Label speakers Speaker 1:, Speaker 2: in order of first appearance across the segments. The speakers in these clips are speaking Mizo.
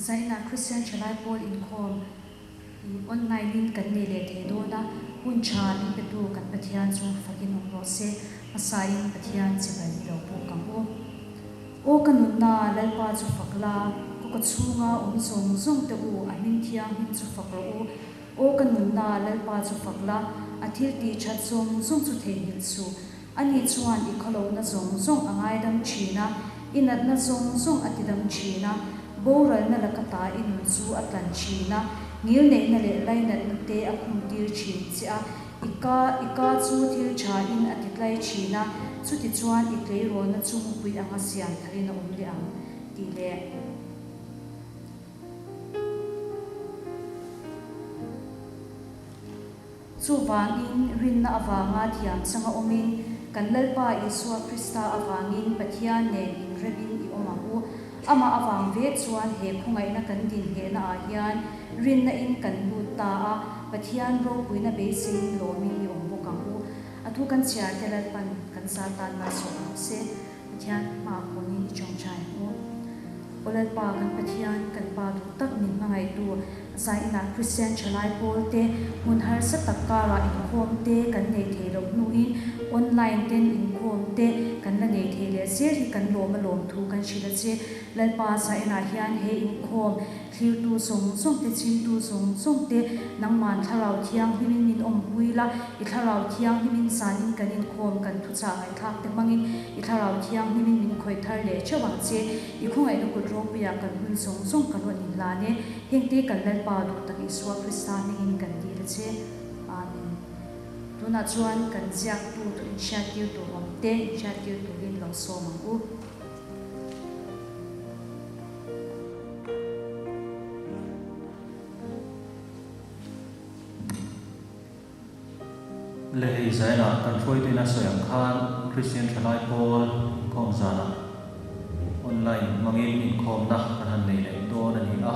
Speaker 1: Zainah Kristian Thalai Pawl inkhawm i online in kan nei leh thei dawn a, hun tha min petu kan Pathian chu fakin awm rawh se, hmasain Pathian chibai i lo buk ang u. Aw ka nunna, Lalpa chu fak la, ka kaw chhunga awm zawng zawng te u, a hming thianghlim chu fak rawh u. Aw ka nunna, Lalpa chu fak la, a thil tih that zawng zawng chu theihnghilh suh. Ani chuan i khawlohna zawng zawng a ngaidam thin a, i natna zawng zawng a tidam thin a, boralna laka ta i nun chu a tlan thin a, ngilneihna leh lainatna te a khumtir thin che a, i ka i ka chu thil tha in a titlai thin a, chutichuan i tleirawlna chu mupui anga siam tharin a awm leh ang tih leh. Chuvangin, rinna avanga thiam changa awmin, kan Lalpa Isua Krista avangin Pathian nen inremin i awm ang u. Amah avang ve chuan he khawngaihna kan dinhnehna ah hian rinna in kan lut ta a, Pathian ropuina beiseiin lawmin i awm bawk ang u. A thu kan chhiar te Lalpan kan sa tan malsawm rawh se. Pathian hmaah pawhin i tawngtai ang u. Aw Lalpa, kan Pathian, kan Pa duh tak min hmangaihtu, Zainah Kristian thalai pawl te, hmun harsa tak karah inkhawm te kan nei thei loh hnuin online ten inkhawm te kan la nei thei leh zel hi kan lawm a lawm thu kan hrilh a che. Lalpa, Zainah hian he inkhawm Thlirtu zawng zawng te, chimtu zawng zawng te, nangman Thlarau Thianghlimin min awmpui la, i Thlarau Thianghlimin zanin kan inkhawm kan thuchah ngaihthlak te hmangin i Thlarau Thianghlimin min khawih thar leh theuh ang che. I khawngaihna kut ropuiah kan hun zawng zawng kan rawn inhlan e. Hengte kan Lalpa duh tak Isua Krista hmingin kan dil a che. Amen. Tunah chuan kan ziaktu thu inhriattir tur awm te inhriattir turin lo sawm ang u.
Speaker 2: Le hei Zainah kan hruaituin a sawi ang khan Kristian Thalai Pawl inkhawm zanah online hmangin inkhawmna kan han nei leh dawn a ni a.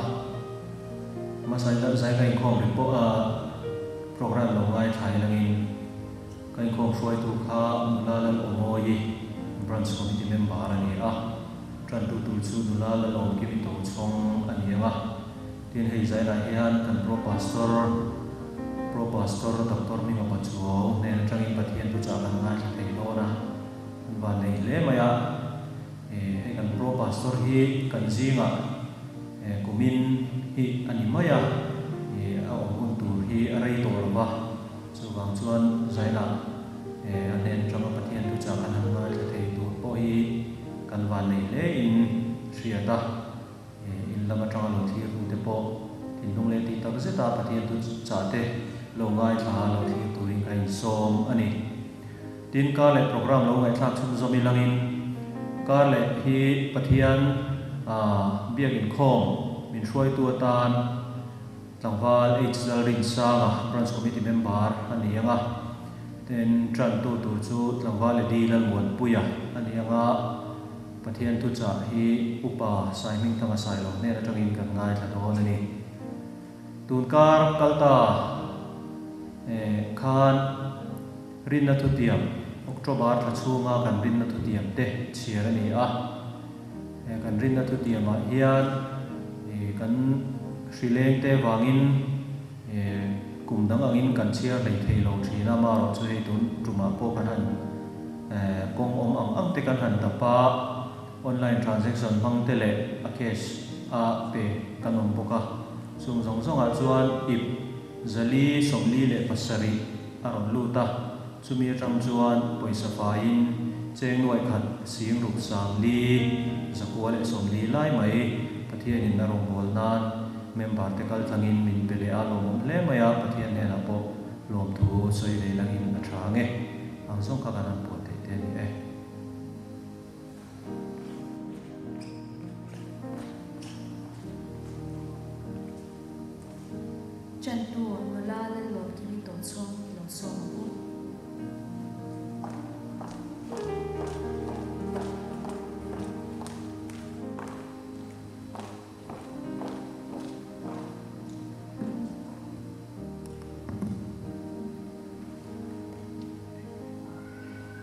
Speaker 2: Hmasa Zai ka inkhawm report a program lo ngaithla hi langin Ka inkhawm hruaitu kha Nula Lalawmawi, Branch Committee member a ni a, tantu tur chu Nula Lalawmkimi Tochhawng a ni ang a. Tin, hei zailah hian kan Pro Pastor, Pro Pastor Doctor Hminga Pachuau hnen atangin Pathian thuchah kan ngaithla thei dawn a, kan vannei hle mai a. Hei kan Pro Pastor hi kan zingah kumin hi a ni mai a, a awm hun tur hi a rei tawh lo va. Chuvang chuan Zainah a hnen atanga Pathian thuchah kan han ngaithla thei tur pawh hi kan vannei hle in hriat a, in lam atanga lo thlir tu te pawh thinlung leh tih tak zeta Pathian thuchah te lo ngaithla a lo thlir turin ka insawm a ni. Tin, kar leh program lo ngaihthlak chhunzawm ilangin kar leh hi Pathian biak inkhawm min hruaitu atan Tlangval H Lalrinsanga, Branch Committee member a ni ang a, tin tantu tur chu Tlangval Eddie Lalmuanpuia a ni ang a, Pathian thuchah hi Upa Saihmingthanga Sailo hnen atangin kan ngaithla dawn a ni. Tunkar kalta khan Rinna Thutiam, October thla chhunga kan Rinna Thutiam te chhiar a ni a. He kan rinna thutiamah hian kan hrileng te vangin kum dang angin kan chhiar hlei thei lo thin a, amaherawh chu hei tun tumah pawh kan han kawng awm ang ang te kan han dap a, online transaction hmang te leh a cash a pe kan awm bawk a, chung zawng zawngah chuan ip zali 47 a rawn lut a. Chumi atang chuan pawisa faiin cheng nuaih khat sing ruk sang li zakua leh 40 lai mai Pathianin a rawngbâwl nan member te kal tlangin min pe leh a, lawmawm hle mai a, Pathian hnenah pawh lawmthu sawi ve langin a tha ang e, ang zawng kha kan han puan theih te a ni e.
Speaker 1: Chantu nula Lallawmkimi Tochhawng i lo sawm ang u.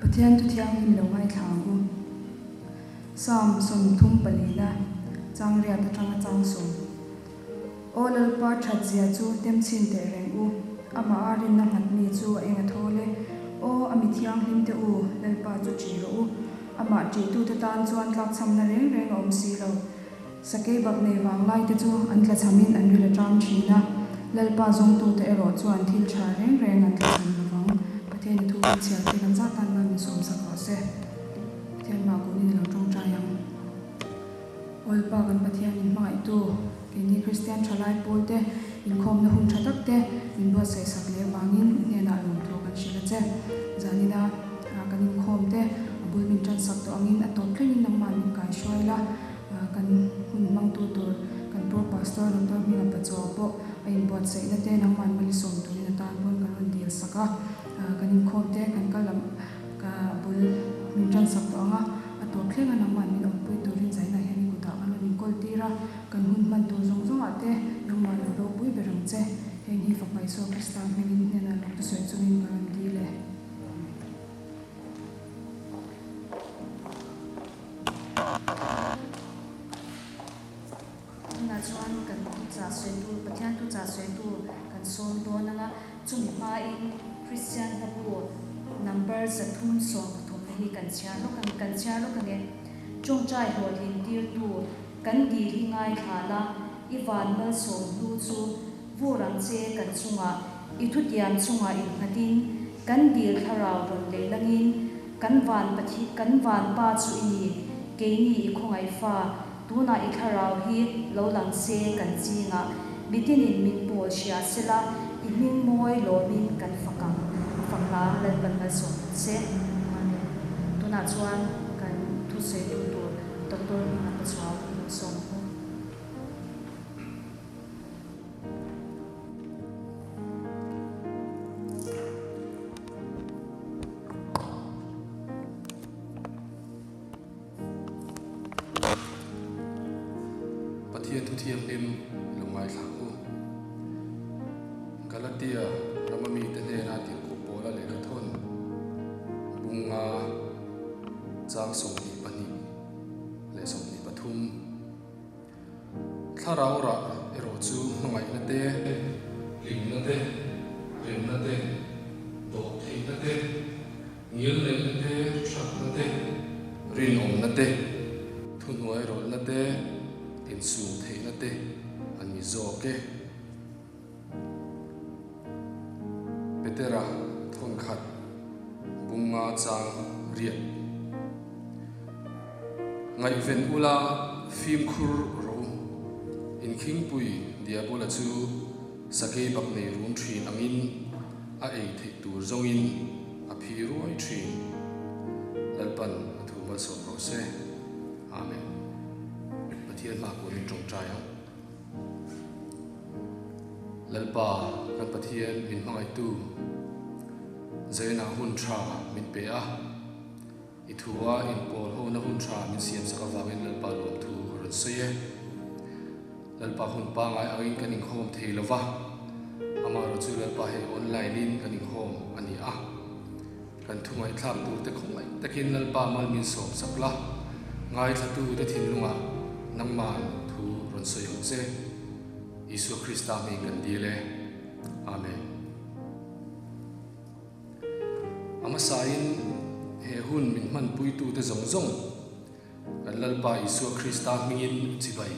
Speaker 3: Pathian thu thianghlim lo ngaithla ang u. Psalm 34 na. Chang riat atanga chang sawm. Aw Lalpa that zia chu tem chhin teh reng u, amah a rinna nghat mi chu a eng a thawl e. Aw a mi thianghlim te u, Lalpa chu ṭih rawh u. Amah ṭihtute tan chuan tlakchhamna reng reng a awm si lo. Sakei bak nei vang lai te chu an tlachhamin an ril a ṭam ṭhin a, Lalpa zawngtute erawh chuan thil ṭha reng reng an tlachham lo vang. Pathian i thu kan chhiar te kan zat tan mal min sawmsak rawh se. Pathian mah kunin i lo ṭawngṭai ang. Lalpa kan Pathian in hmangaihtu, keini Kristian thalai pawlte inkhawmna hun tha tak te min buatsaih sak leh avangin i hnenah lawmthu kan hrilh a che. Zanina kan inkhawm te a bul min tan sak tawh angin a tawp thlengin nangmah min kai hruai la, kan hun hmangtu tur kan Pro Pastor Doctor Hminga Pachuau pawh a inbuatsaihna te nangmah mali sawm turin a tan pawn kan rawn dil sak a, kan inkhawm te kan kal lam ka bul min tan sak tawh ang a. A tawp thleng a nangmah min awmpui turin zainah hian i kutah kan rawn inkawl tir a, kan hun hman tur zawng zawngah te nangmah lo ropui ber ang che. Heng hi Fapa Isua Krista hmingin hnenah lo thusawi chungin ka rawn dil e.
Speaker 1: Tunah chuan kan thuchah sawitu, Pathian thuchah sawitu kan sawm dawn ang a, chumi hmain Kristian hlabu number 313 na hi kan chhiar lawk ang, kan chhiar lawk ang e. Tawngtai hlawhtlin tirtu kan dil hi ngaithla la, i van malsawm hlu chu vur ang che kan chungah, i thutiam chungah innghatin kan dil thlarau rawn lei langin kan van Pathian, kan van Pa chu i ni, keini i khawngaih fa, Tunah i thlarau hi lo lang se kan chingah mitinin min pawl hria sela i hming mawi lawmin kan fak ang, a fak hla Lalpan malsawm ang che. Amen. Tunah chuan kan thusawitu tur Doctor Hminga Pachuau i lo sawm ang u.
Speaker 4: Pathian thu thianghlim lo ngaithla u. Galatia rama mite hnena tirhkoh Paula lehkha thawn bunga chang 22 leh 23. Thlarau rah erawh chu hmangaihna te, hlimna te, remna te, dawhtheihna te, ngilneihna te, thatna te, rinawmna te, thuhnuairawlhna te, insumtheihna te an ni zawk e. Petera thawnkhat bunga chang riat. Ngaihven ula fimkhur rawh u. Inkhingpui Diabola chu sakei bak nei rum thin angin a ei theih tur zawngin a phi ruai thin. Lalpan a thu malsawm rawh se. Amen. Pathian hma kunin tawngtai ang. Lalpa kan Pathian min hmangaihtu Zainah hun tha min pe a, i thua inpawl hona hun tha min siamsak avangin Lalpa lawmthu ka rawn sawi e. Lalpa hun pangai angin kan inkhawm thei lova, amaherawh chu Lalpa hei online in kan inkhawm a ni a. Kan thu ngaihthlak tur te khawngaih takin Lalpa mal min sawm sak la, ngaithlatu te thinlungah nangman thu rawn sawi ang che. Isua Krista hming kan dil e. Amen. A hmasain he hun min hmanpuitu te zawng zawng kan Lalpa Isua Krista hmingin chibai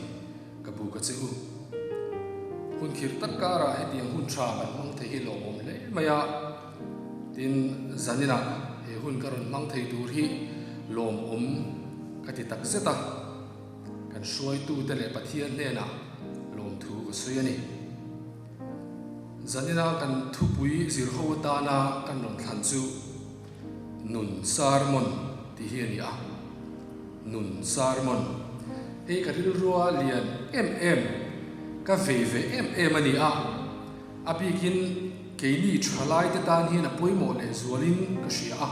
Speaker 4: ka bu ka che u. Hun khirh tak karah hetiang hun tha kan hmang thei hi lawmawm hle mai a, tin zaninah he hun ka rawn hmang thei tur hi lawmawm ka ti tak zet a, kan hruaitute leh Pathian hnenah lawmthu ka sawi a ni. Zanina kan thupui zirho atana kan rawn thlan chu Nun Sermon tih hi a ni a, Nun Sermon hei ka rilrua lian em em, ka vei ve em em a ni a, a bikin keini thalai te tan hian a pawimawh leh zualin ka hria a,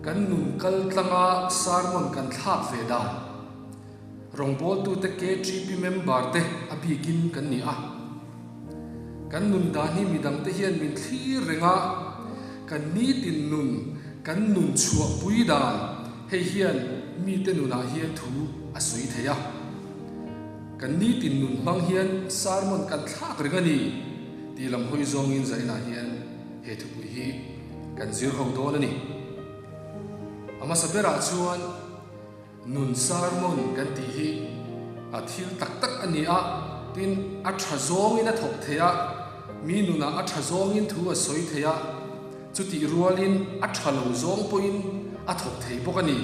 Speaker 4: kan nun kal tlanga sermon kan thlak ve dan, rawngbawltute KTP member te a bikin kan ni a. Kan nun dan hi midangte hian min thlir reng a, kan nitin nun, kan nun chhuahpui dan hei hian mite nunah hian thu a sawi thei a. Kan nitin nun hmang hian sermon kan thlak reng a ni tih lam hawi zawngin zainah hian he thupui hi kan zir ho dawn a ni. A hmasa berah chuan nun sermon kan tih hi a thil tak tak a ni a, tin a tha zawngin a thawk thei a, mi nunah a tha zawngin thu a sawi thei a, chutih rualin a tha lo zawng pawhin a thawk thei bawk a ni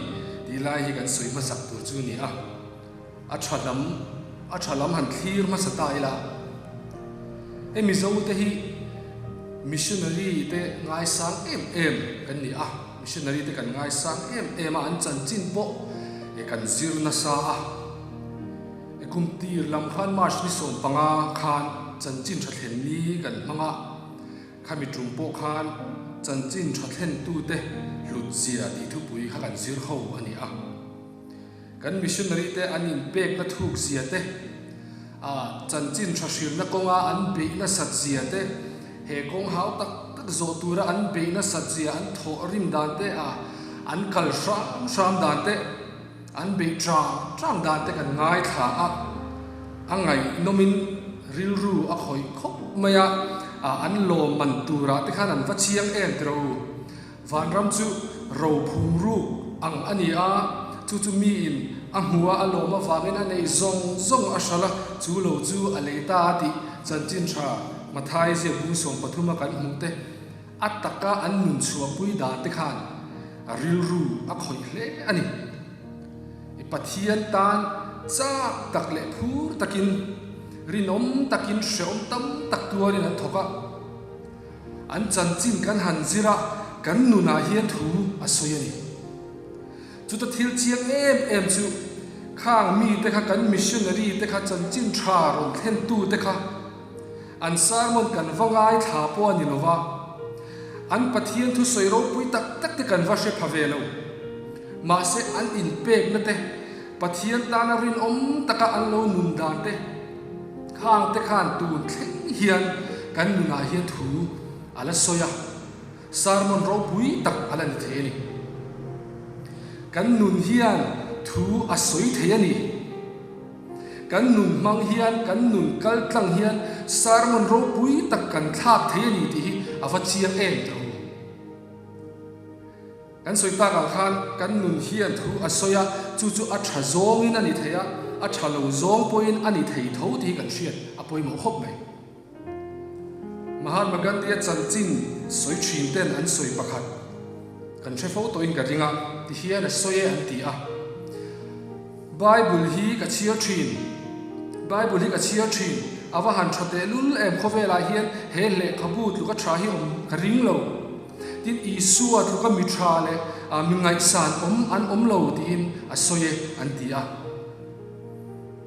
Speaker 4: tih lai hi kan sawi hmasak tur chu a ni a. A tha lam, a tha lam han thlir hmasa ta ila. Hei Mizo te hi missionary te ngaisang em em kan ni a, missionary te kan ngaisang em em a, an chanchin pawh kan zir nasa a. Kum tir lam khan March ni 15 khan chanchin tha thlen ni kan hmang a, khami tum pawh khan chanchin tha thlen tute hlut zia tih thupui kha kan zir ho a ni a. Kan missionary te an inpekna thuk zia te, a chanchin tha hrilna kawnga an beih nasat zia te, he kawng hau tak tak zawh tura an beih nasat zia, an thawh rim dan te, a an kal hram hram dan te, an beih tang tang dan te kan ngaithla a, a ngaihnawmin rilru a khawih khawp mai a, a an lawmman turah te khan an va chiang em tiraw u. Vanram chu ro phum ruk ang a ni a, chu chu miin a hmu a, a lawm avangin a nei zawng zawng a hral a, chu lo chu a lei ta a tih chanchin tha Mathai ziak bung 13 a kan hmuh te, a taka an nun chhuahpui dan te khan a rilru a khawih hle a ni. I Pathian tan chak tak leh phur takin, rinawm takin hrehawm tam tak tuarin an thawk a. An chanchin kan han zir a, kan nunah hian thu a sawi a ni. Chuta thil chiang em em chu khang mite kha kan missionary te kha chanchin tha rawn thlentu te kha an sermon kan va ngaithla pawh a ni lova, an Pathian thusawi ropui tak tak te kan va hre pha ve lo. Mahse an inpekna te, Pathian tana rinawm taka an lo nun dan te, Khang te khan tun thleng hian kan nunah hian thu a la sawi a, sermon ropui tak a la ni thei a ni. Kan nun hian thu a sawi thei a ni. Kan nun hmang hian, kan nun kal tlang hian sermon ropui tak kan thlak thei a ni tih hi a va chiang em teh u. Kan sawi tak ang khan kan nun hian thu a sawi a, chu chu a tha zawngin a ni thei a, a tha lo zawng pawhin a ni thei tho tih hi kan hriat a pawimawh khawp mai. Mahatma Gandhi-a chanchin sawi thin ten an sawi pakhat kan hre fo tawhin ka ring a, ti hian a sawi e an ti a. Bible hi ka chhiar thin, Bible hi ka chhiar thin, a va han tha tehlul em khawvelah hian he lehkhabu tluka tha hi awm ka ring lo. Tin, Isua tluka mi tha leh mi ngaihsan awm an awm lo tiin a sawi e an ti a.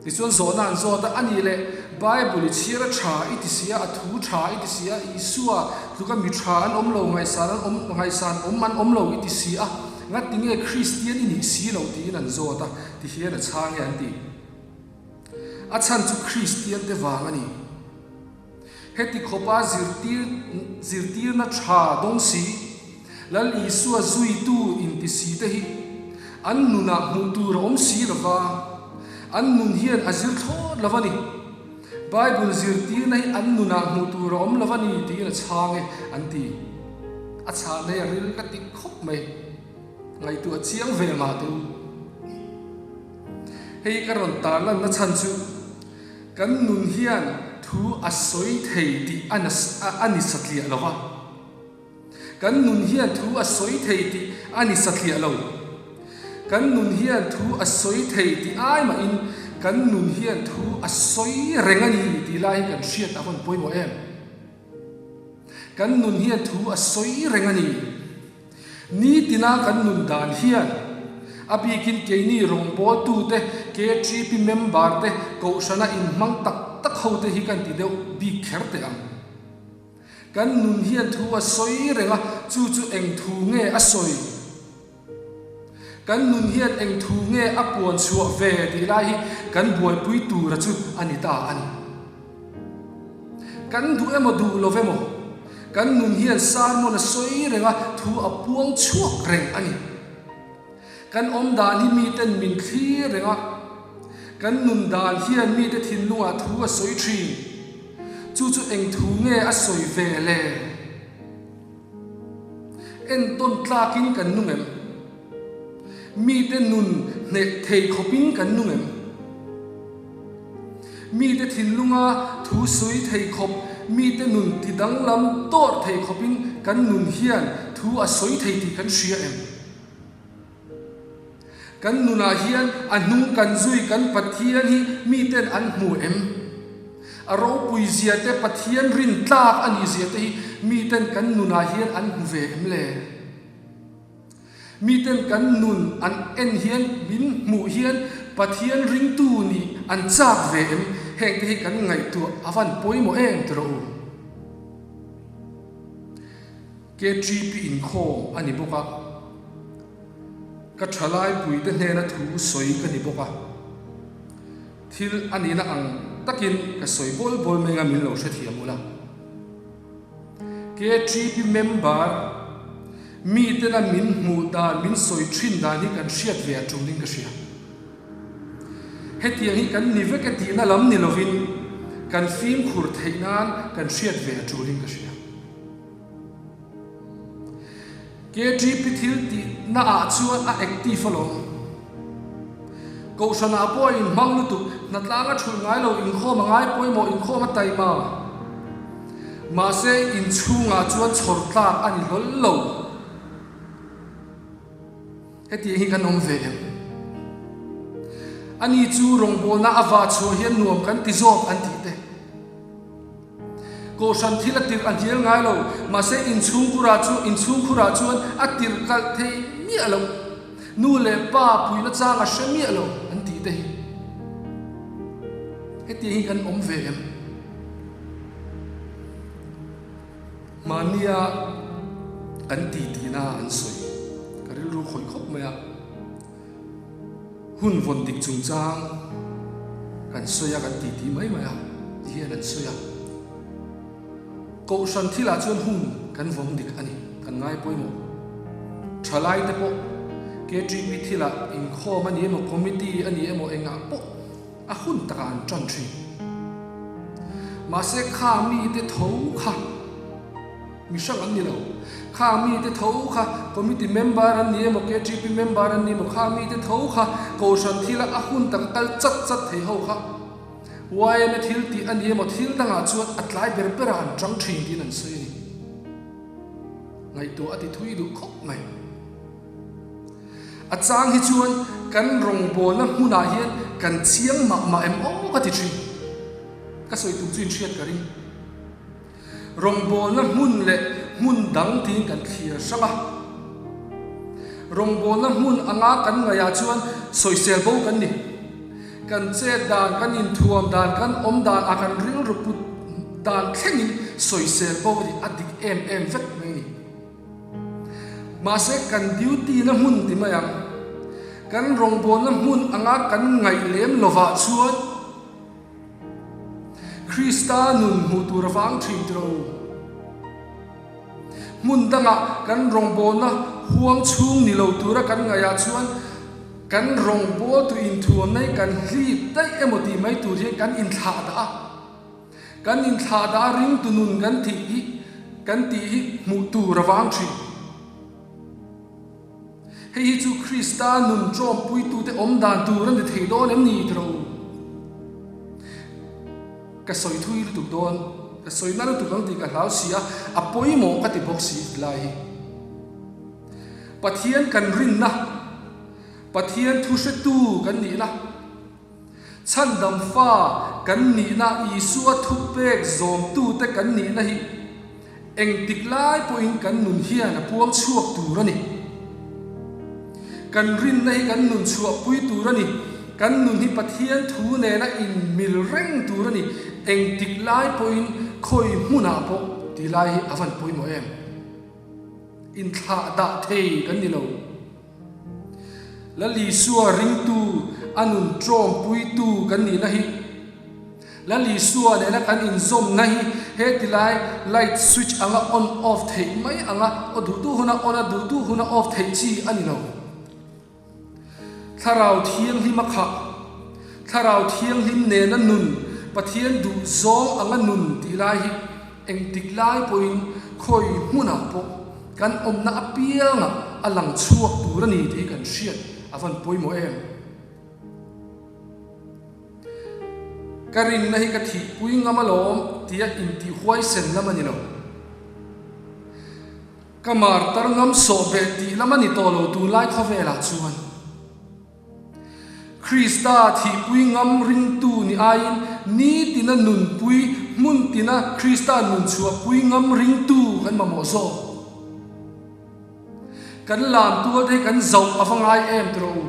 Speaker 4: Tichuan zawhna an zawt a, A nih leh, Bible i chhiar a tha i ti si a, a thu tha i ti si a, Isua tluka mi tha an awm lo, ngaihsan an awm, ngaihsan awm an awm lo i ti si a, ngati nge Kristian i nih si lo tiin an zawt a, ti hian a chhang e an ti. A chhan chu Kristian te vang a ni. Heti khawpa zirtir zirtirna tha dawng si, Lal Isua zuitu inti si te hi an nunah hmuh tur a awm si lova, an nun hian a zir thlawt lo a ni. Bible zirtirna hi an nunah hmuh tur a awm lo a ni tiin a chhang e an ti. A chhan hi a ril ka ti khawp mai. Ngaihtuah chiang ve mah teh u. Hei ka rawn tarlanna chhan chu. Kan nun hian thu a sawi thei tih a a ni satliah lo va. Kan nun hian thu a sawi thei tih a ni satliah lo. Kan nun hian thu a sawi thei tih ai mahin kan nun hian thu a sawi reng a ni tih lai hi kan hriat a vawn pawimawh em? Kan nun hian thu a sawi reng a ni. Nitina kan nun dan hian a bikin keini rawngbawltute, KTP member te, kohhrana inhmang tak tak ho te hi kan ti deuh bik kher teh ang. Kan nun hian thu a sawi reng a, chu chu eng thu nge a sawi? Kan nun hian eng thu nge a puan chhuah ve tih lai hi kan buaipui tura chu a ni ta a ni. Kan duh emaw duh lo emaw, kan nun hian sermon a sawi reng a, thu a puang chhuak reng a ni. Kan awm dan hi miten min thlir reng a, Kan nun dan hian mite thinlungah thu a sawi thin. Chu chu eng thu nge a sawi ve le? Entawn tlakin kan nung em? Mite nun hneh thei khawpin kan nung em? Mite thinlunga thu sawi thei khawp, mite nun ti danglam dawrh thei khawpin kan nun hian thu a sawi thei tih kan hria em? Kan nunah hian a hnung kan zui kan Pathian hi miten an hmu em? A ropui zia te, Pathian rin tlak a nih zia te hi miten kan nunah hian an hmu ve em le? Miten kan nun an en hian, min hmuh hian Pathian ringtu nih an chak ve em? Heng te hi kan ngaihtuah a van pawimawh em ti rawh u. KTP inkhawm a ni bawk a, ka thalaipuite hnena thu sawi ka ni bawk a, thil a nihna ang takin ka sawi bawl bawl mai a min lo hrethiam ula. KTP member mitena min hmuh dan, min sawi thin dan hi kan hriat ve a tulin ka hria. Hetiang hi kan ni vek e tihna lam ni lovin kan fimkhur theih nan kan hriat ve a tulin ka hria. KTP thil tihna ah chuan a active alawm. Kohhran ah pawh a inhmang lutuk, hnatlang a thulh ngai lo, inkhawm a ngai pawimawh, inkhawm a taima. Mahse inchhung ah chuan chhawr tlak a ni hlawl lo. Hetiang hi kan awm ve em? Ani chu rawngbawlna a vah chhuah hian nuam kan ti zawk an tih te. Kohhran thil a tirh a hnial ngai lo, mahse inchhungkhurah chu inchhungkhurah chuan a tirh kalh thei miah lo. Nu leh pa puihna chang a hre miah lo an tih te hi. Hetiang hi kan awm ve em? Mahnia kan ti tihna an sawi. Ka rilru khawih khawp mai a. Hun vawn dik chungchang kan sawi a, kan ti ti mai mai a ti hian an sawi a. Kohhran thilah chuan hun kan vawng dik a ni, kan ngai pawimawh. Thalaite pawh KTP thilah inkhawm a ni emaw, committee a ni emaw engah pawh A hun takah an ṭan ṭhin. Mahse kha mite tho kha mi hrang an ni lo. Kha mite tho kha committee member an ni emaw, KTP member an ni emaw, kha mite tho kha Kohhran thila a hun taka kal chat chat thei ho kha YMA thil tih a ni emaw thil dangah chuan a tlai ber berah an ṭang ṭhin tiin an sawi a ni. Ngaihtuah a ti thui duh khawp mai. A chang hi chuan kan rawngbawlna hmunah hian kan chiang mah mah em aw ka ti thin. Ka sawi tum chu inhriat ka ring. Rawngbawlna hmun leh hmun dang tiin kan thlir hrang a. Rawngbawlna hmun anga kan ngaihah chuan sawisel bo kan ni. Kan chet dan, kan inthuam dan, kan awm dan a kan rilru put dan thlengin sawisel bo nih a dik em em vek mai ni. Mahse kan duty na hmun ti mai ang, kan rawngbawlna hmun anga kan ngaih lem lovah chuan Krista nun hmuh tur a vang thin tiro. Hmun dangah kan rawngbawlna huang chhung ni lo tura kan ngaihah chuan kan rawngbawltu inthuamna hi kan hlip daih emaw tih mai tur hian kan inthlah dah a. Kan inthlahdah a ringtu nun kan tih hi kan tih hi hmuh tur a vang thin. Hei hi chu Krista nun ṭawmpuitute awm dan tur a ni thei dawn em ni tiro? Ka sawi thui lutuk dawn, ka sawi na lutuk ang tih ka hlau si a, a pawimawh ka ti bawk si tilai hi. Pathian kan rinna, Pathian thu hretu kan nihna, Chhandam fa kan nihna Isua thupek zawmtute kan nihna hi engtik lai pawhin kan nun hian a puang chhuak tur a ni. Kan rinna hi kan nun chhuahpui tur a ni. Kan nun hi Pathian thu nena inmil reng tur a ni. Engtik lai pawhin khawi hmunah pawh ti lai hi a van pawimawh em? Inthlah dah thei kan ni lo. Lal Isua ringtu, a nun ṭawmpuitu kan nihna hi, Lal Isua nena kan inzawmna hi he tilai light switch anga on off theih mai anga aw duh duh huna on a duh duh huna off theih chi a ni lo. Thlarau Thianghlim a khah. Thlarau Thianghlim nena nun, Pathian duh zawng anga nun tih lai hi engtik lai pawhin khawi hmunah pawh kan awmna apiangah a lang chhuak tur a ni tih hi kan hriat a van pawimawh em? Ka rinna hi ka thihpui ngam alawm tia intihhuaisen lam a ni lo. Ka martar ngam sawh beh tih lam a ni tawh lo tunlai khawvelah chuan. Krista thihpui ngam ringtu ni aiin nitina nunpui hmun tina Krista nun chhuahpui ngam ringtu kan mamawh zawk. Kan lam tual te hi kan zoh a va ngai em tiraw u.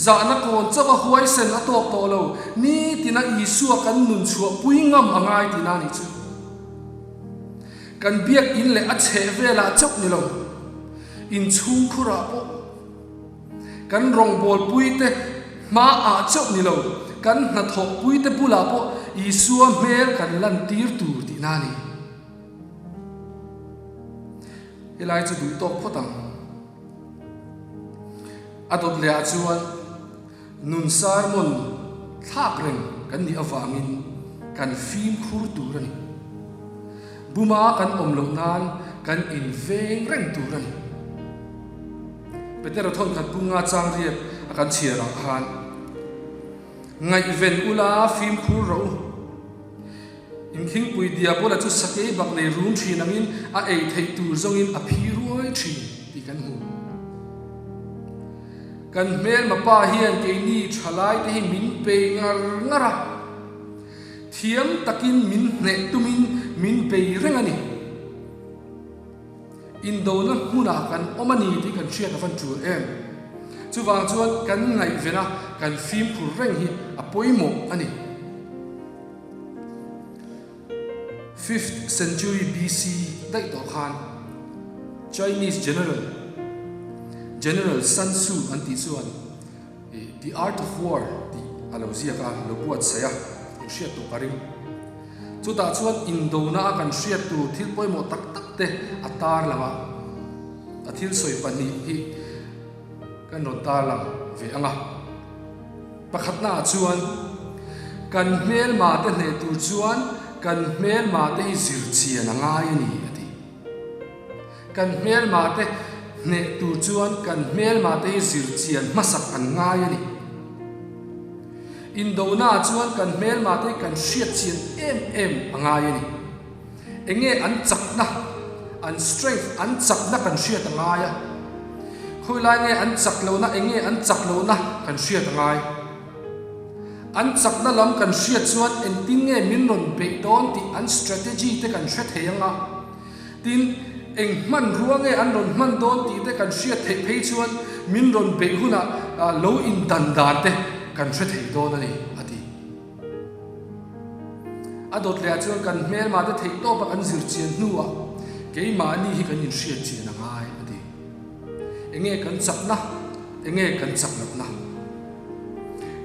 Speaker 4: Zahna kawn chauh a huaisen a tawk tawh lo, nitina Isua kan nun chhuahpui ngam a ngai tihna a nih chu. Kan biakinn leh a chheh velah chauh ni lo, inchhungkhurah pawh kan rawngbawlpuite hmaah chauh ni lo, kan hnathawhpuite bulah pawh Isua hmel kan lantir tur tihna a ni. Helai chu duh tawk phawt ang. A dawt lehah chuan nun sermon thlak reng kan nih avangin kan fimkhur tur a ni. Buma kan awm loh nan kan inveng reng tur a ni. Petera thawnkhat bunga chang riat a kan chhiarah khan, Ngaihven ula fimkhur rawh u. Inthingpui Diabola chu sakei bak nei rum thin angin a ei theih tur zawngin a phi ruai thin tih kan hmu. Kan hmelma pa hian keini thalai te hi min bei ngar ngar a, thiam takin min hneh tumin min bei reng a ni. Indona hmunah kan awm a ni tih kan hriat a van tul em? Chuvang chuan kan ngaihven a, kan fimkhur reng hi a pawimawh a ni. Fifth century BC daih tawh khan Chinese general, General Sun Tzu an tih chuan The Art of War tih a lo ziak a, lo buatsaih a, in hriat tawh ka ring. Chutah chuan indona a kan hriat tur thil pawimawh tak tak te a tarlang a, a thil sawi pahnih hi kan rawn tarlang ve ang a. Pakhatnaah chuan, kan hmelma te hneh tur chuan kan hmelma te hi zir chian a ngai a ni, a ti. Kan hmelma te hneh tur chuan kan hmelma te hi zir chian hmasak an ngai a ni. Indonaah chuan kan hmelma te hi kan hriat chian em em a ngai a ni. Enge an chakna, an strength, an chakna kan hriat a ngai a. Khawilai nge an chak lohna, enge an chak lohna kan hriat a ngai. An chakna lam kan hriat chuan engtin nge min rawn beih dawn tih an strategy te kan hre thei ang a. Tin, eng hmanrua nge an rawn hman dawn tih te kan hriat theih phei chuan min rawn beih hunah lo indan dan te kan hre thei dawn a ni, a ti. A dawt lehah chuan kan hmelma te theih tawpa kan zir chian hnuah keimahni hi kan inhriat chian a ngai a ti. Enge kan chakna? Enge kan chak lohna?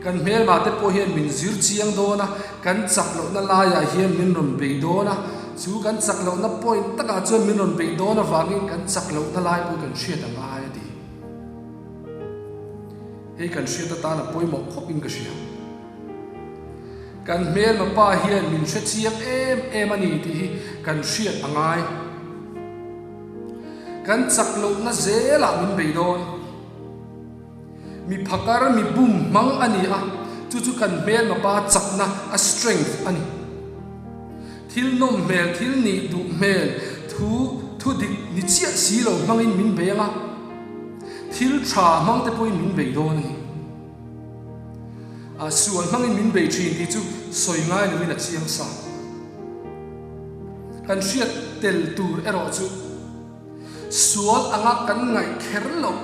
Speaker 4: Kan hmelma te pawh hian min zir chiang dawn a, kan chak lohna laiah hian min rawn bei dawn a, chu kan chak lohna point takah chuan min rawn beih dawn avangin kan chak lohna lai pawh kan hriat a ngai a ti. Hei kan hriat atan a pawimawh khawpin ka hria. Kan hmelma pa hian min hre chiang em em a ni tih hi kan hriat a ngai. Kan chak lohna zelah min bei dawn. Mi phakar, mi bum hmang a ni a, chu chu kan hmelma pa chakna, a strength a ni. Thil nawm hmel, thil nih duh hmel, thu thu dik ni chiah si lo hmangin min bei ang a, thil tha hmang te pawhin min bei dawn a ni. A sual hmangin min bei thin tih chu sawi ngai loin a chiang sa. Kan hriat tel tur erawh chu sual anga kan ngaih kher loh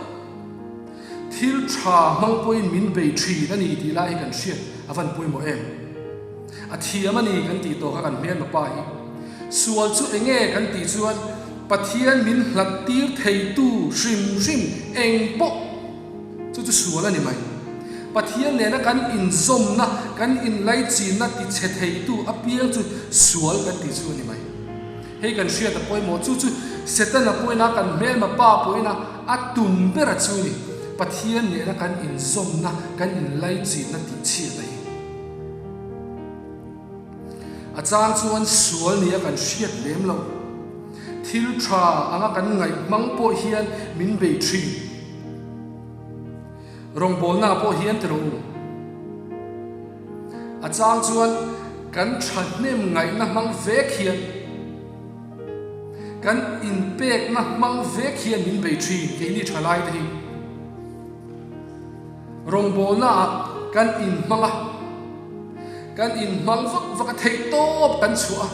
Speaker 4: thil tha hmang pawhin min bei thin a ni tih lai hi kan hriat a van pawimawh em. A thiam a ni kan tih tawh kha kan hmelma pa hi. Sual chu enge kan tih chuan Pathian min hlat tir theitu hrim hrim eng pawh Chu chu sual a ni mai. Pathian nena kan inzawmna, kan inlaichinna tichhe theitu apiang chu sual kan tih chu a ni mai. Hei kan hriat a pawimawh, chu chu Setana pawina, kan hmelma pa pawina a tum ber a chu a ni. Pathian nena kan inzawmna, kan inlaichinna tihchhiat a hi. A chang chuan sual nia kan hriat lem lo. Thil tha anga kan ngaih hmang pawh hian min bei thin. Rawngbawlna pawh hian ti rawh u. A chang chuan kan thahnem ngaihna hmang vek hian kan inpekna hmang vek hian min bei thin keini thalai te hi. Rawngbawlna ah kan inhmang a, kan inhmang vak vak a, theihtawp kan chhuah a,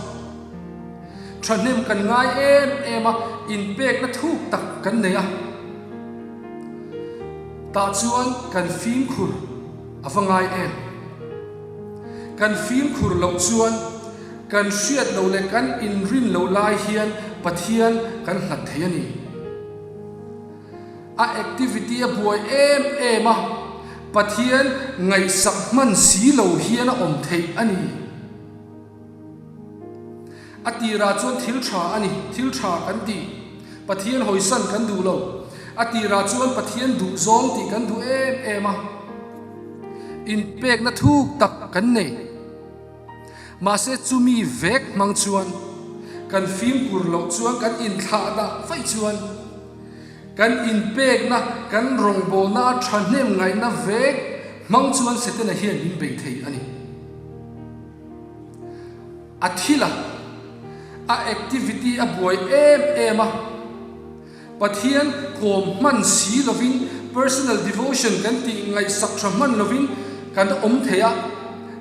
Speaker 4: thahnem kan ngai em em a, inpekna thuk tak kan nei a, tah chuan kan fimkhur a va ngai em? Kan fimkhur loh chuan kan hriat loh leh kan inrin loh lai hian Pathian kan hlat thei a ni. A activity a buai em em a, Pathian ngaihsak hman si lo hian a awm theih a ni. A tirah chuan thil tha a ni, thil tha kan ti. Pathian hawisan kan duh lo. A tirah chuan Pathian duh zawng tih kan duh em em a. Inpekna thuk tak kan nei. Mahse chumi vek hmang chuan kan fimkhur loh chuan kan inthlah dah vaih chuan kan inpekna, kan rawngbawlna a thahnem ngaihna vek hmang chuan Setana hian min bei thei a ni. A thil a, a activity a buai em em a, Pathian kawm hman si lovin personal devotion kan tih ngaihsak tha hman lovin kan awm thei a,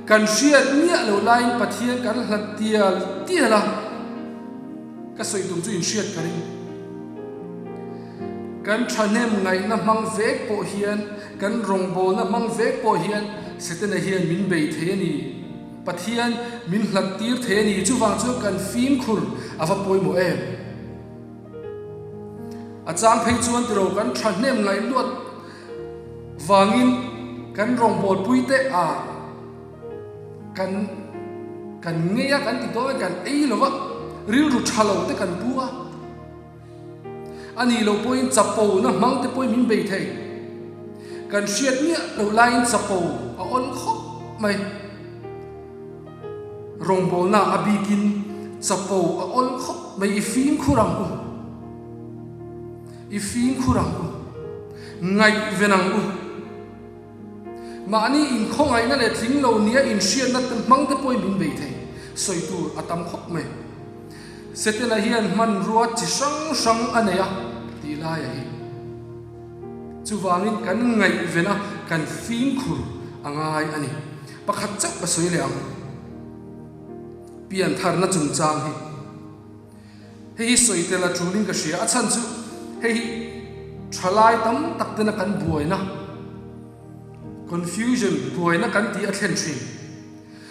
Speaker 4: kan hriat miah lo laiin Pathian kan hlat tial tial a, ka sawi tum chu inhriat ka ring. Kan thahnem ngaihna hmang vek pawh hian, kan rawngbawlna hmang vek pawh hian Setana hian min bei thei a ni. Pathian min hlat tir thei a ni. Chuvang chuan kan fimkhur a va pawimawh em? A chang phei chuan tiro kan thahnem ngaihluat vangin kan rawngbawlpui te ah kan kan ngei a, kan ti dawn a, kan ei lo va, rilru tha lo te kan pu a. A nih loh pawhin chapo na hmang te pawhin min bei thei. Kan hriat miah loh laiin chapo a awl khawp mai. Rawngbawlna a bikin chapo a awl khawp mai i fimkhur ang u. I fimkhur ang u. Ngaihven ang u. Mahni inkhawngaihna leh tling lo nia inhriatna te hmang te pawhin min bei thei. Sawi tur a tam khawp mai. Setela hian hmanrua chi hrang hrang a nei a tih laia hi. Chuvangin kan ngaihven a, kan fimkhur a ngai a ni. Pakhat chauh ka sawi leh ang. Piantharna chungchang hi. Hei hi sawi tel a tulin ka hria. A chhan chu hei hi thalai tam tak tena kan buaina, confusion, buaina kan tih a thlen thin.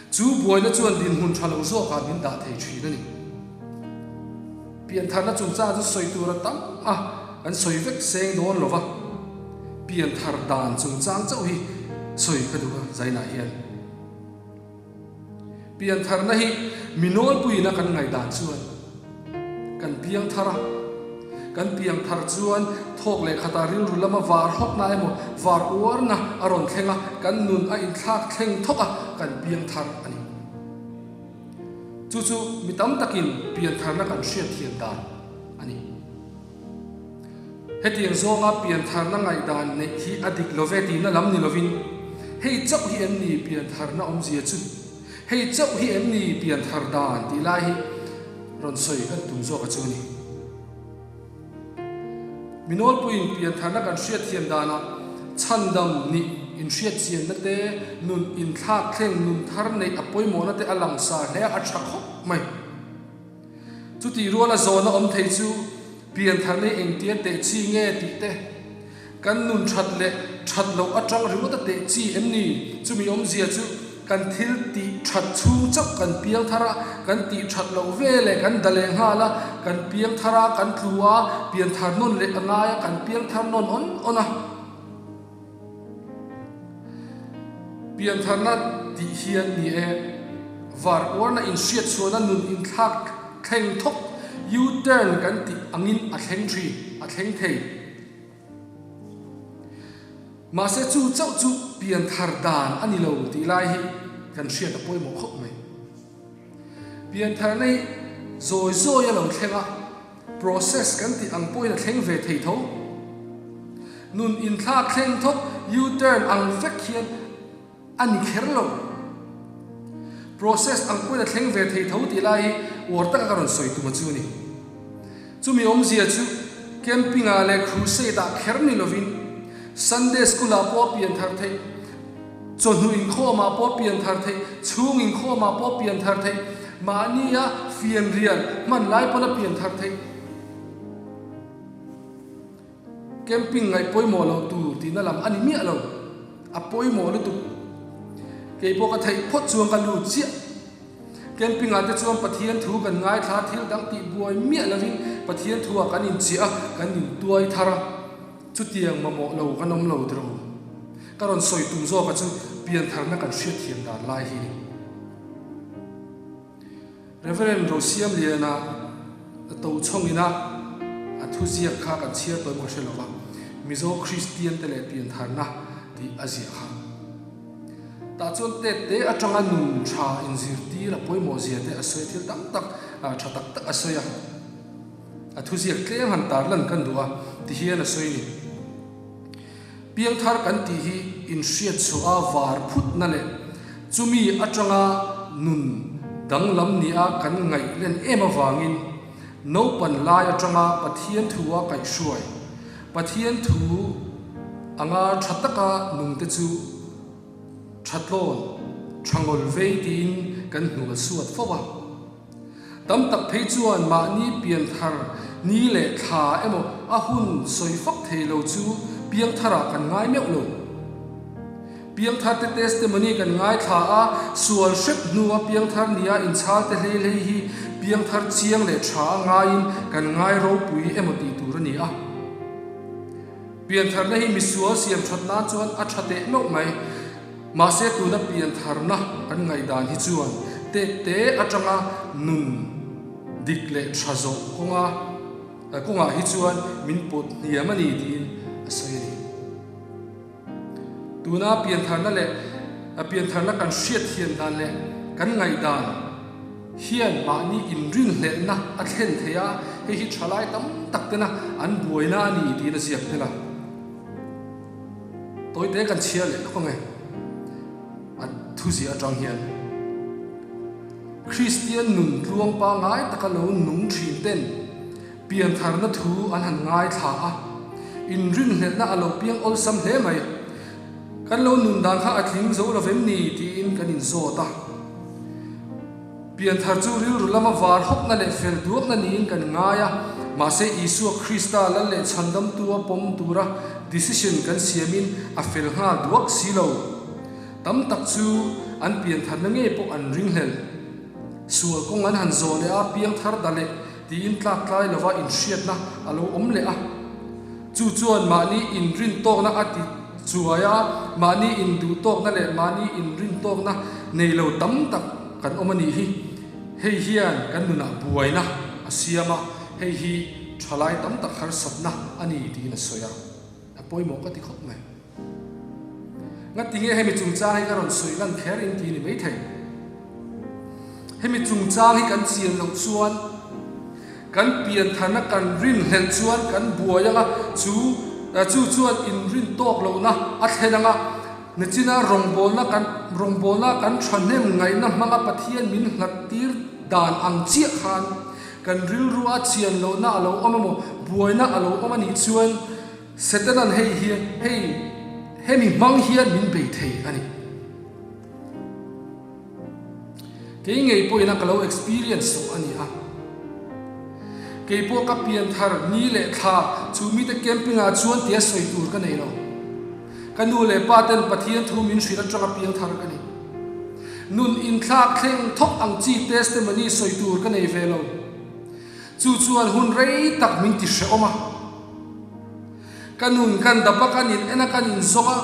Speaker 4: Chu buaina chuan dinhmun tha lo zawkah min dah thei thin a ni. Piantharna chungchang chu sawi tur a tam a, kan sawi vek seng dawn lo va. Pianthar dan chungchang chauh hi sawi ka duh a zainah hian. Piantharna hi mi nawlpuiin a kan ngaihdan chuan kan piangthar a, kan piangthar chuan thawk leh khatah rilru lama var hawkna emaw var uarna a rawn thleng a, kan nun a inthlak thleng thawk a, kan piangthar a ni. Chu chu mi tam takin piantharna kan hriatthiam dan a ni. Hetiang zawnga piantharna ngaihdan neih hi a dik lo ve tihna lam ni lovin, hei chauh hi em ni piantharna awmzia chu? Hei chauh hi em ni pianthar dan tih lai hi rawn sawi kan tum zawk a chu a ni. Mi nawlpuiin piantharna kan hriatthiam danah chhandam nih inhriatchianna te, nun inthlak thleng nun thar neih a pawimawhna te a langsar hle a, a tha khawp mai. Chutih ruala zawhna awm thei chu pianthar nei engtia teh chi nge tih te, kan nun that leh that loh atang ringawt a teh chi em ni? Chumi awmzia chu kan thil tih that chhung chauh kan piang thar a, kan tih that loh ve leh kan da leh nghal a, kan piang thar a, kan tlu a, pianthar nawn leh a ngai a, kan piang thar nawn awn awn a. Piantharna tih hian ni e, var uarna inhriatchhuahna nun inthlak thleng thawk, U-turn kan tih angin a thleng thin, a thleng thei. Mahse chu chauh chu pian thar dan a ni lo tih lai hi kan hriat a pawimawh khawp mai. Pian tharna hi zawi zawi a lo thleng a, process kan tih ang pawhin a thleng ve thei tho. Nun inthlak thleng thawk U-turn ang vek hian a ni kher lo. Process ang pawhin a thleng ve thei tho tih lai hi uar taka ka rawn sawi tum a chu a ni. Chumi awmzia chu camping ah leh crusade ah kher ni lovin Sunday school ah pawh a pian thar theih, chawhnu inkhawm ah pawh a pian thar theih, chhung inkhawm ah pawh a pian thar theih, mahnia fianrial hman lai pawn a pian thar theih. Camping ngaih pawimawh loh tur tihna lam a ni miah lo, a pawimawh lutuk. Kei pawh ka theih phawt chuan ka lut chiah. Camping ah te chuan Pathian thu kan ngaithla a, thil dang tih buai miah lovin Pathian thu ah kan inchiah a, kan intuai thar a, chutiang mamawh lo kan awm lo tiraw? Ka rawn sawi tum zawk a chu piantharna kan hriatthiam dan lai hi ni. Rev. Rosiamliana Tochhawngina a thuziak kha kan chhiar tawh em ka hre lova, Mizo Kristian te leh piantharna tih a ziah kha. Tah chuan tet te atanga nun tha inzirtir a pawimawh zia te a sawi a, thil tam tak tha tak tak a sawi a. A thuziak tlem han tarlan kan duh a, tihian a sawi ni. Piangthar kan tih hi inhriat chhuah a var phutna leh chumi atanga nun danglam nia kan ngaih len em avangin naupan lai atanga Pathian thua kaihhruai, Pathian thu anga tha taka nungte chu thatlawn, thangawl vei tiin kan hnual suat fo a. Tam tak phei chuan mahni pianthar ni leh thla emaw a hun sawi fak thei lo chu piangtharah kan ngai meuh lo. Piangtharte testimony kan ngaithla a, sual hrep hnua piangthar nia inchhal te hlei hlei hi piangthar chiang leh tha a ngaiin kan ngai ropui emaw tih tur a ni a. Piantharna hi misual siam that nan chuan a tha teh meuh mai. Mahse tuna piantharna kan ngaihdan hi chuan tette atanga nun dik leh tha zawh kawnga kawngah hi chuan min pawt hniam a ni tiin a sawi a ni. Tuna piantharna leh piantharna kan hriat thiam dan leh kan ngaihdan hian mahni inrinhlelhna a thlen thei a, hei hi thalai tam tak tena an buaina a ni tiin a ziak tel a. Tawite kan chhiar leh lawk ang e. A thuziah atang hian Kristian nun tluang pangngai taka lo nung thin ten piantharna thu an han ngaithla a, inrinhlelhna a lo piang awlsam hle mai. Kan lo nun dan kha a tling zo lo vem ni tiin kan inzawt a. Pianthar chu rilru lama var hawkna leh fel duakna niin kan ngai a, mahse Isua Krista lal leh chhandamtua pawm tura decision kan siamin a fel nghal duak si lo. Tam tak chu an piantharna ngei pawh an ringhlel. Sual kawng an han zawh leh a, piangthar da leh tiin tlak tlai lova inhriatna a lo awm leh a. Chu chuan mahni inrintawkna a ti chuai a, mahni induhtawkna leh mahni inrintawkna nei lo tam tak kan awm a nih hi. Hei hian kan nunah buaina a siam a, hei hi thalai tam tak harsatna a ni tiin a sawi a, a pawimawh ka ti khawp mai. Ngatinge hemi chungchang hi ka rawn sawi lan kher in ti ni maithei. Hemi chungchang hi kan chian loh chuan kan piantharna kan rinhlelh chuan kan buai anga chu chu chuan inrin tawk lohna a thlen anga nichina rawngbawlna kan rawngbawlna kan thahnem ngaihna hmanga Pathian min hlat tir dan ang chiah khan kan rilrua chian lohna a lo awm emaw buaina a lo awm anih chuan Setana'n hei hi hei hemi hmang hian min bei thei a ni. Kei ngei pawhin a ka lo experience tawh a ni a. Kei pawh ka pian thar ni leh thla chu mite camping ah chuan tia sawi tur ka nei lo. Ka nu leh pa ten Pathian thu min hrilh atanga piang thar ka ni. Nun inthlak thleng thawk ang chi testimony sawi tur ka nei ve lo. Chu chuan hun rei tak min ti hrehawm a. Ka nun kan dap a, kan in en a, kan in zawng a,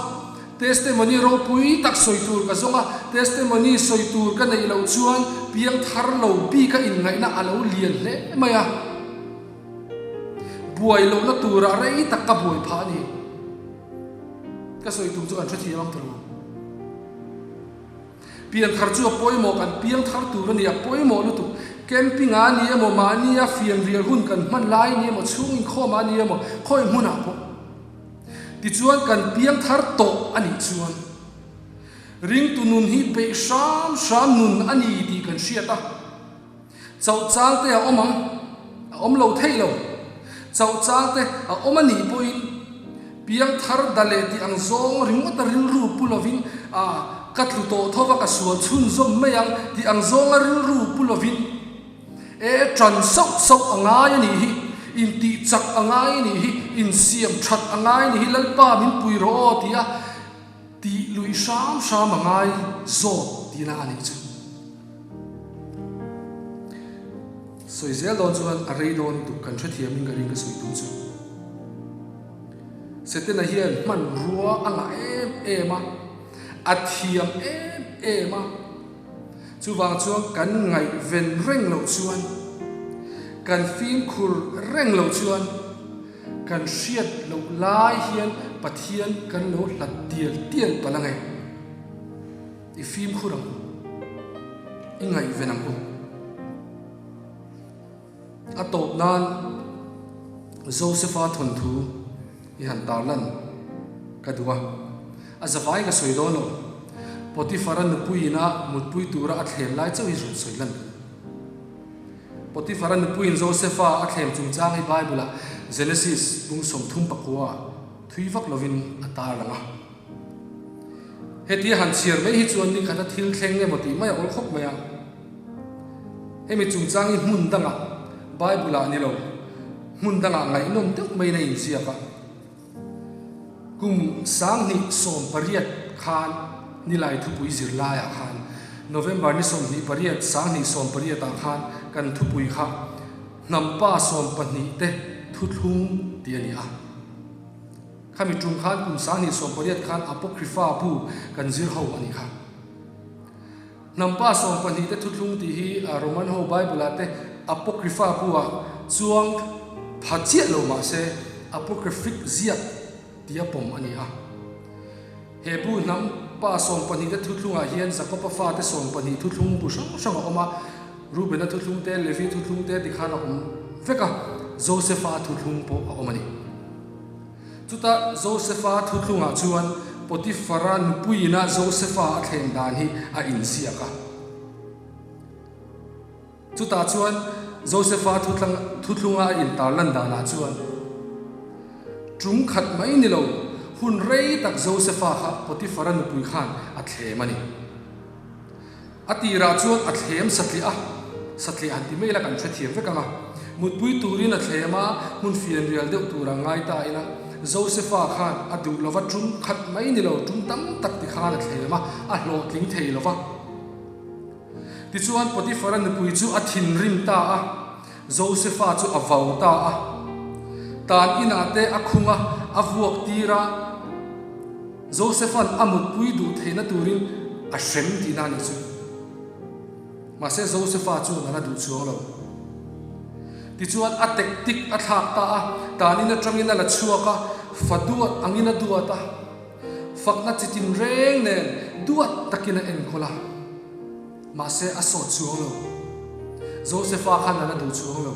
Speaker 4: testimony ropui tak sawi tur ka zawng a, testimony sawi tur ka neih loh chuan piang thar lo bik a inngaihna a lo lian hle mai a. Buai lohna turah rei tak ka buai phah a ni. Ka sawi tum chu kan hrethiam ang tawh lo. Pianthar chu a pawimawh, kan piangthar tur a ni, a pawimawh lutuk. Camping ah a ni emaw, mahnia fianrial hun kan hman lai a ni emaw, chhung inkhawm ah a ni emaw, khawi hmunah pawh. Tichuan kan piangthar tawh a nih chuan ringtu nun hi peih hram hram nun a ni tih kan hriat a. Chauh chang te a awm ang, a awm lo thei lo. Chauh chang te a awm a nih pawhin piangthar da leh tih ang zawng ringawta rilru pu lovin, a, ka tlu tawh tho va, ka sual chhunzawm mai ang tih ang zawnga rilru pu lovin, e, ṭan sauh sauh a ngai a nih hi, intih chak a ngai a nih hi, insiam ṭhat a ngai a nih hi, Lalpa min pui rawh aw tia tih luih hram hram a ngai zawk tihna a nih chu. Sawi zel dawn chuan a rei dawn tuk kan hrethiamin ka ring ka sawi tum chu. Setana hian hmanrua a ngah em em a, a thiam em em a, chuvang chuan kan ngaihven reng loh chuan, kan fimkhur reng loh chuan kan hriat loh lai hian Pathian kan lo hlat tial tial palh ang e. I fimkhur ang u. I ngaihven ang u. A tawp nan Josefa thawnthu i han tarlan ka duh a. A zavai ka sawi dawn lo. Potifara nupuiin a mutpui tura a thlem lai chauh hi rawn sawi lan ka duh. Potifara nupuiin Josefa a thlem chungchang hi Bible-ah Genesis bung 39 thui vak lovin a tarlang a. Hetia han chhiar mai hi chuan ni khata thil thleng emaw tih mai a awl khawp mai a. Hemi chungchang hi hmun dangah, Bible-ah ni lo, hmun dangah ngaihnawm deuh maiin a inziak a. Kum 2018 khan Nilai thupui zirlaiah khan, November ni 28, 2018 ah khan kan thupui kha Hnampa 12 te thuthlung tih a ni a. Khami tum khan kum 2018 khan Apocrypha bu kan zir ho a nih kha. Hnampa 12 te thuthlung tih hi Roman ho Bible ah te Apocrypha bu ah chuang pha chiah lo mah se Apocryphic ziak tia pawm a ni a. He bu hnampa 12 te thuthlung ah hian Jakob-a fate 12 thuthlung bu hrang hrang a awm a, Reuben-a thuthlung te, Levi thuthlung te ti khan a awm vek a, Joseph-a thuthlung pawh a awm a ni. Chutah Joseph-a thuthlungah chuan Potiphar-a nupuiina Joseph-a a thlen dan hi a inziak a. Chutah chuan Joseph-a thuthlunga a intarlan danah chuan tum khat mai ni lo, hun rei tak Joseph-a kha Potiphar-a nupui khan a thlem a ni. A tirah chuan a thlem satliah a, satliah han ti mai ila kan hrethiam vek ang a. Mutpui turin a thlem a, hmun fianrial deuh tur a ngai ta ila, Josefa khan a duh lova tum khat mai ni lo, tum tam tak ti khan a thlem a, a hlawhtling thei lova. Tichuan Potifara nupui chu a thinrim ta a, Josefa chu a vau ta a. Tan inah te a khung a, a vuak tir a. Josepha'n a mutpui duh theihna turin a hrem tihna a nih chu. Mahse Josepha chuan a la duh chuang lo. Tichuan a tactic a thlak ta a, tanin atangin a la chhuak a, fa duat angin a duat a, fakna chitin reng nen duat takin a enkawl a. Mahse a sawt chuang lo. Josepha khan a la duh chuang lo.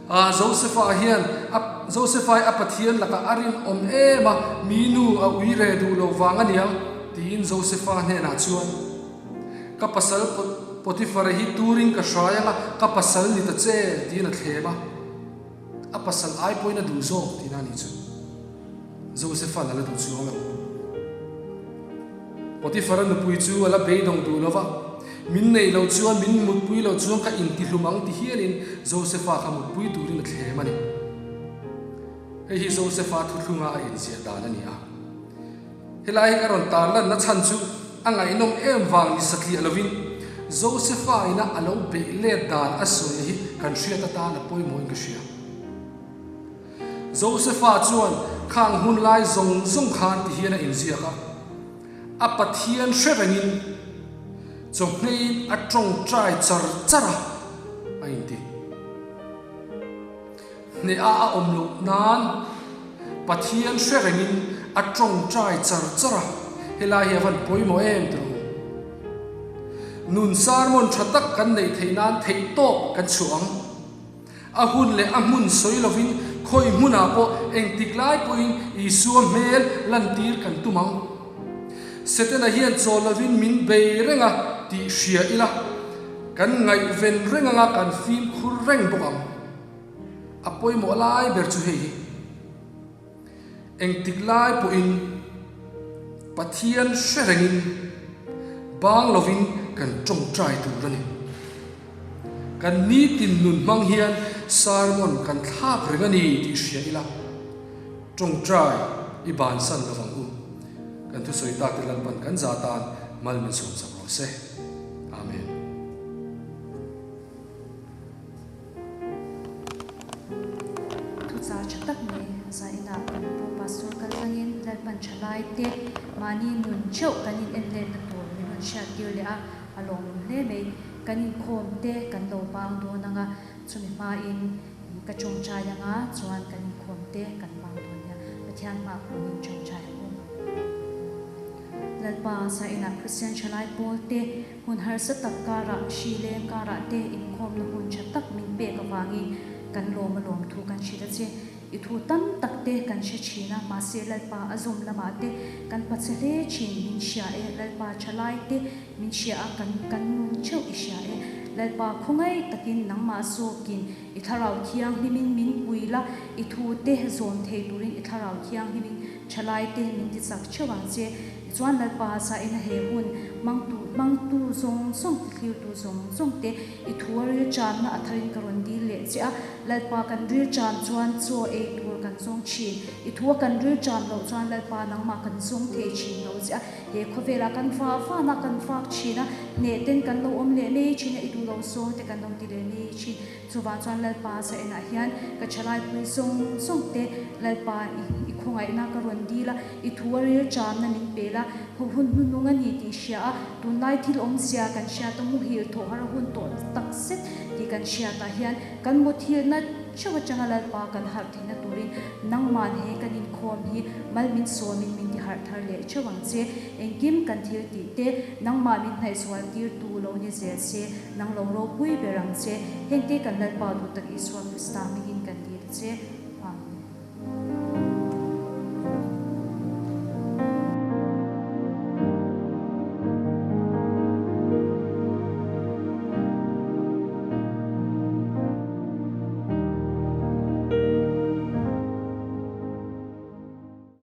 Speaker 4: A Josepha hian a Josepha hi a Pathian lakah a rinawm em a, mi nu a ui re duh lo vang a niang, tiin Josepha hnenah chuan, Ka pasal Potiphar hi turin ka hrai ang a, ka pasal ni ta che, tiin a thlem a. A pasal ai pawhin a duh zawk tihna a nih chu. Josepha'n a la duh chuang lo. Potiphar-a nupui chu a la beidawng duh lo va, Min neih loh chuan, min mutpui loh chuan ka intihlum ang ti hialin Josepha kha mutpui turin a thlem a ni. Hei hi Josepha thuthlunga a inziah dan a ni a. Helai hi ka rawn tarlanna chhan chu a ngaihnawm em vang ni satliah lovin Josepha ina a lo beih let dan a sawi hi kan hriat atan a pawimawhin ka hria. Josefa chuan khang hun lai zawng zawng khan ti hian a inziak a, a Pathian hre rengin chawhmeiin a tawngtai char char a, a inti. Hneha a awm loh nan Pathian hre rengin a tawngtai char char a, helai hi a van pawimawh em tih rawh u. Nun sermon tha tak kan neih theih nan theihtawp kan chhuah ang. A hun leh a hmun sawi lovin khawi hmunah pawh engtik lai pawhin Isua hmel lantir kan tum ang. Setana hian chawl lovin min bei reng a tih hria ila, kan ngaihven reng anga kan fimkhur reng bawk ang. A pawimawh lai ber chu hei hi. Engtik lai pawhin Pathian hre rengin bang lovin kan tawngtai tur a ni. Kan nitin nun hmang hian sermon kan thlak reng a ni tih hria ila, tawngtai i bansan lovang u. Kan thusawi tak te Lalpan kan za tan mal min sawmsak rawh se. Amen.
Speaker 1: Thuchah tha tak mai zainah kan pu Pastor kal tlangin Lalpan tha lai te mahni nun theuh kan in en letna tur min rawn hriat tir leh a, a lawmawm hle mai. Kan inkhawm te kan lo bang dawn anga chumi hmain ka tawngtai anga chuan kan inkhawm te kan bang dawn nia. Pathian hma kunin tawngtai ang u. Lalpa zainah Kristian thalai pawl te Hun harsa tak karah, hri leng karah te inkhawmna hun tha tak min pek avangin kan lawm a lawm thu kan hrilh a che. I thu tam tak te kan hre thin a, mahse Lalpa a zawm lamah te kan pache hle thin min hria e, Lalpa tha lai te min hria a, kan kan nun theuh i hria e. Lalpa khawngaih takin nangmah zawkin i thlarau thianghlimin min pui la, i thu te zawm thei turin i thlarau thianghlimin tha lai te min ti chak theuh ang che. Tichuan Lalpa zaina he hun hmangtu hmangtu zawng zawng te thlirtu zawng zawng te i thu a ril chamna a tharin ka rawn dil leh che a, Lalpa kan ril cham chuan chaw ei tur kan zawng thin, i thu a kan ril cham loh chuan Lalpa nangmah kan zawng thei thin lo che a, he khawvelah kan va vana kan vak thin a, hneh ten kan lo awm leh mai thin a, i duh lo zawng te kan lo ti leh mai thin. Chuvang chuan Lalpa zainah hian ka thalaipui zawng zawng te Lalpa i khawngaihna ka rawn dil a, i thu a ril chamna min pel a, ho hun hnunung a ni tih hria a, tunlai thil awmzia kan hriat a, muhil thawh har a hun tawh tak zet tih kan hriatah hian kan muthilhna theuh atanga Lalpa kan harh theihna turin nangman he kan inkhawm hi mal min sawmin min ti harh thar leh theuh ang che. Engkim kan thil tih te nangmah min hnaihzual tirtu lo ni zel se. Nang lo ropui ber ang che. Hengte kan Lalpa duh tak Isua Krista hmingin kan dil che.